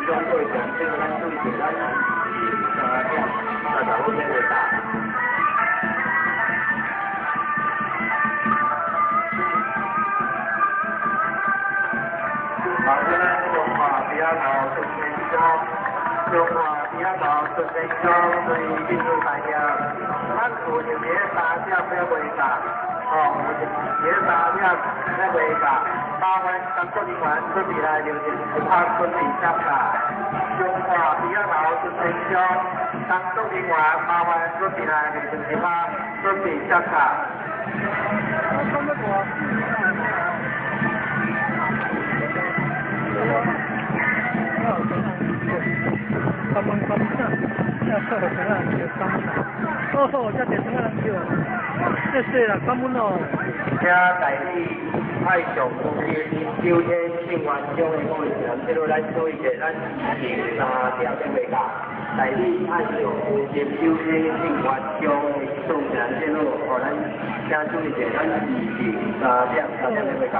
中过程，这个咱注意者，咱2点35分袂到。好，现在中华比亚头出天中，中华比亚头出天中，对进入大业，咱有一个三点要袂到，哦，有一个三点要袂到，麻烦工作人员准备来流程一拍准备上架。中华比亚头出天中，工作人员麻烦准备来流程一拍准备上架。哦，這濟啥人叫？這細啦，感恩哦。請代理派上金九天姓元章的各位人，這落咱注意者，咱是三點鐘袂到。代理派上金九天姓元章的宋人，這落，哦，咱請注意者，咱是三點鐘袂到。